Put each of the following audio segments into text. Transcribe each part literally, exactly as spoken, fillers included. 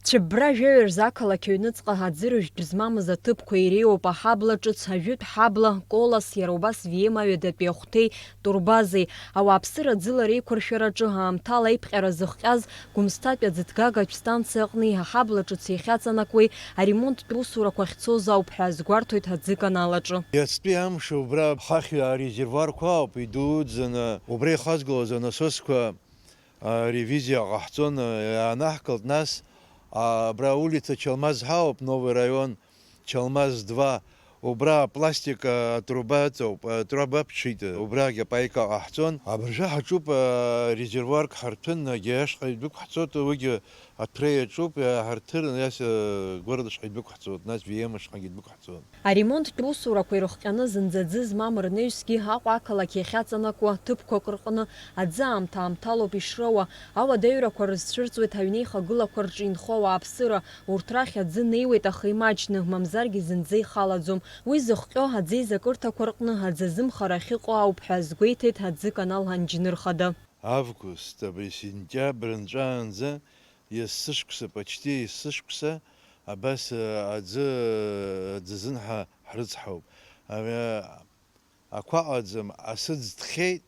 Цәыббра жәаҩа рзы ақалақь аҩныҵҟа аӡырыжәтә змамыз аҭыԥқәа иреиуоуп аҳабла ҿыц, ажәытә ҳабла, Колос, иара убас Виема ҩадатәи ахәҭеи турбазеи. Ауааԥсыра аӡылара еиқәыршәараҿы аамҭала аиԥҟьара зыхҟьаз Гәымсҭатәи аӡыҭгагатә станциа аҟни аҳабла ҿыц иахьаҵанакуеи аремонттә усурақәа ахьцоз ауп ҳәа азгәарҭоит аӡыканал аҿы. Иацтәи амш убра ҳахь арезервуарқәа ауп идуӡӡаны, убра ихазгалоз анасосқәа, а, ревизиа ҟаҳҵон, а, иаанаҳкылт, нас, а, абра улица Чалмаз ҳауп, Новый район, Чалмаз два, убра апластик, а, атруба ыҵоуп, атруба ԥҽит, убрагь апаика ҟаҳҵон. Абыржәы ҳаҿуп, а, резервуарк ҳарҭәын, егьи ашҟа идәықәҳҵоит, уигьы аҭра иаҿуп, иааҳарҭыр, нас, а, город ашҟа идәықәҳҵоит, нас Виема ашҟагьы идәықәҳҵоит. Аремонттә усурақәа ирыхҟьаны зынӡа аӡы змам рнаҩсгьы Аҟәа ақалақь иахьаҵанакуа ҭыԥқәак рҟны аӡы аамҭа-аамҭалоуп ишроуа. Ауадаҩрақәа рызцәырҵуеит аҩнеихагылақәа рҿы инхо ауааԥсыра. Урҭ рахь аӡы неиуеит, аха имаҷны, мамзаргьы зынӡа ихалаӡом. Уи зыхҟьо аӡеизакырҭақәа рҟны аӡы азымхара ахьыҟоу ауп ҳәа азгәеиҭеит аӡыканал анџьныр хада. Август, абри сентиабр нҵәаанӡа, есышықәса, почти есышықәса, абас, э, аӡы, аӡы азын ҳа-, ҳрыцҳауп. Абри ақәа ҟаӡам, асыӡ ҭхьеит,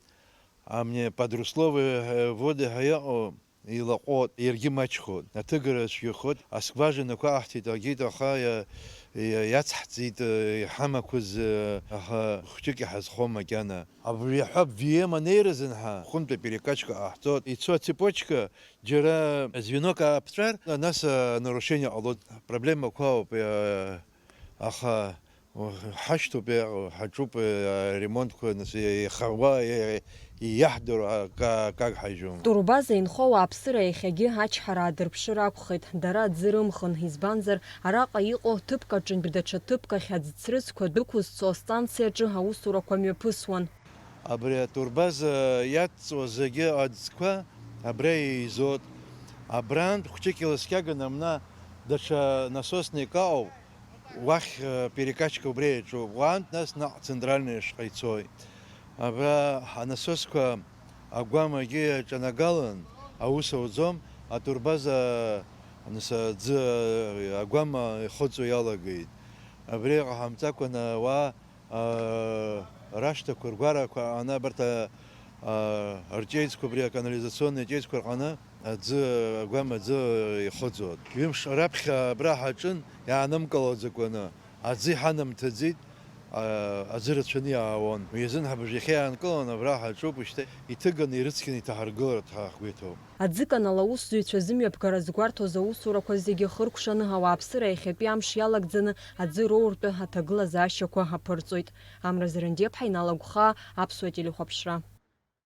амни подрословые, э, воды ҳәа иҟоу илаҟәуеит, иаргьы маҷхоит, аҭыгара цәгьахоит, аскважинақәа аҳҭеит, агеит, аха иа-, иа-, иацҳҵеит, э, иҳамақәаз, э, аха хәҷык иҳазхом макьана. Абри иаҳҳәап, Виема анеира азын ҳа, хәынтә аперекачка ҟаҳҵоит, ицо ацепочка, џьара звенок ааԥҵәар, нас, а, нарушение ҟалоит. Проблемақәа ауп, а, аха ҳашьҭоуп, иаҟ-, ҳаҿуп, а, аремонтқәа, нас, иа-, иахауа, иа-, иаҳдыруа, а, ка-, акагь ҳажьом. Турбаза инхо ауааԥсыра иахьагьы ачҳара аадырԥшыр акәхеит. Дара аӡы рымхын, избанзар, араҟа иҟоу ҭыԥк аҿынтә даҽа ҭыԥк ахь аӡ-, ацрыҵқәа дәықәызцо астанциаҿы аусурақәа мҩаԥысуан. Абри атурбаза иадҵуа зегьы аӡқәа абра еизоит. Абрантә хәҷык иласкьаган амна даҽа насосник аҟоуп, уахь, э, перекачка убри иаҿуп. Уантә нас наҟ центральный шҟа ицоит. Абра анасосқәа агәамагьы иаҿанагалан, аус ауӡом, атурбаза, нас, аӡы, агәама ихыҵуа иалагеит. Абри ҟаҳамҵакәан ауаа, аа, рашҭақәа, ргәарақәа аҟаны абарҭ, аа, рҷеиӡқәа, абри аканализационный ҷеиӡқәа рҟаны аӡы, агәама аӡы ихыҵуан. Ҩымш раԥхьа абра ҳаҿын, иаанымкылаӡакәаны, аӡы иҳанамҭаӡеит, аа, аӡы рацәаны иаауан. Уи азын ҳабжахьы иаанкылан, абра ҳаҿуп, шьҭа иҭыганы, ирыцқьаны иҭаҳаргыларц ҳа ҳгәы иҭоуп. Аӡыканал аусзуҩцәа зымҩаԥгара згәарҭоз аусурақәа зегьы хыркәшаны ауааԥсыра иахьатәи амш иалагӡаны аӡы роуртәы аҭагылазаашьақәа аԥырҵоит. Амра Зырандиаԥҳа, Инал Агәхаа, Аԥсуа телехәаԥшра.